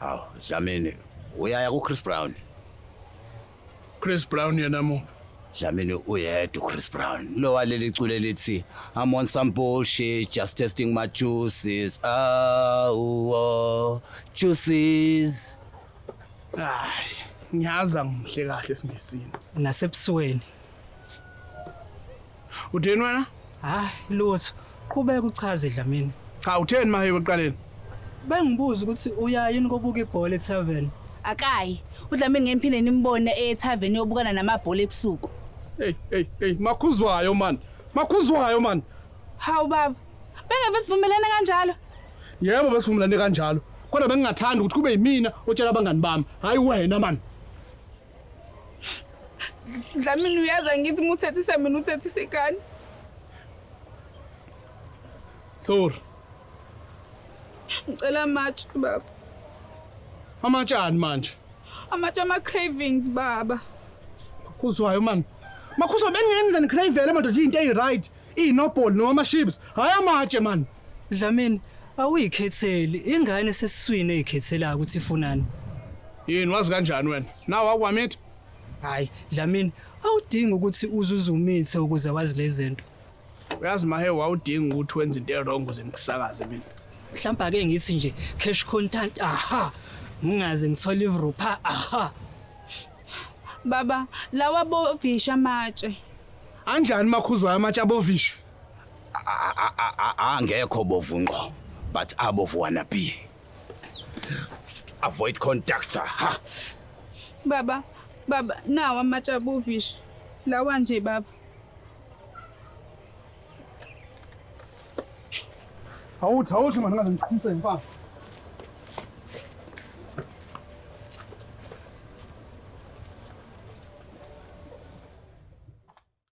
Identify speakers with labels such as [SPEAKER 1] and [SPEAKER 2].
[SPEAKER 1] Hawu, Dlamini, uyaya ku-Chris Brown.
[SPEAKER 2] Chris Brown yena mu.
[SPEAKER 1] Dlamini uyedwa uChris Brown. Lo waleli culo elithi I'm on some bullshit just testing my juices. Oh, oh juices.
[SPEAKER 2] Hayi, ngiyazi angihle kahle esingesini.
[SPEAKER 3] Nasebusweni.
[SPEAKER 2] Utheni wena?
[SPEAKER 3] Hayi lutho. Qhubeka uchaze Dlamini.
[SPEAKER 2] Cha utheni mahewu ekuqaleni?
[SPEAKER 3] Bengibuza ukuthi uya yini kobuka ibhola etavern.
[SPEAKER 4] Akayi. UDlamini ngeke niphinde nimbone etavern yobukana namabhola ebusuku.
[SPEAKER 2] Hey hey hey makhuzwayo man. Makhuzwayo man.
[SPEAKER 4] Hawu baba. Bengeve sivumelene kanjalo.
[SPEAKER 2] Yebo besivumelane kanjalo. Kodwa bengingathanda ukuthi kube yimina otshela abangani bami, hayi wena man.
[SPEAKER 4] Dlamini uyazi angithi uma uthethisa mina uthethisa ikani.
[SPEAKER 2] Sorry.
[SPEAKER 4] Ngicela amatshe baba.
[SPEAKER 2] Amatshani manje.
[SPEAKER 4] Amatshe ama cravings baba.
[SPEAKER 2] Makhuzwayo man. Makhuzwa bengenza nicravele madoda into eyi-right. Iy'nobholi noma ama-chips. Hhayi amatshe man.
[SPEAKER 3] Dlamini awuyikhetheli ingane esesiswini eyikhethelayo ukuthi ifunani.
[SPEAKER 2] Yini wazi kanjani wena? Nawe wakwamitha?
[SPEAKER 3] Hayi Dlamini awudingi ukuthi uze uzumithe ukuze wazi lezi zinto.
[SPEAKER 2] Uyazi mahe wawudinga ukuthi wenze into e-wrong ukuze ngikusakaze mina.
[SPEAKER 3] Mhlawumbe ake ngithi nje cash content aha. Ngingaze ngithole ivrupha aha.
[SPEAKER 4] Baba lawa bovisha amatshe.
[SPEAKER 2] Anjani makhuzwayo amatshe abovishi?
[SPEAKER 1] Angekho bovu ngqo, but abovu wanna be. Avoid contact. Ha.
[SPEAKER 4] Baba, baba nawa amatshe abovisha. Lawa nje baba.
[SPEAKER 2] Awuthi awuthi manje ngaze ngiqhumise mfana.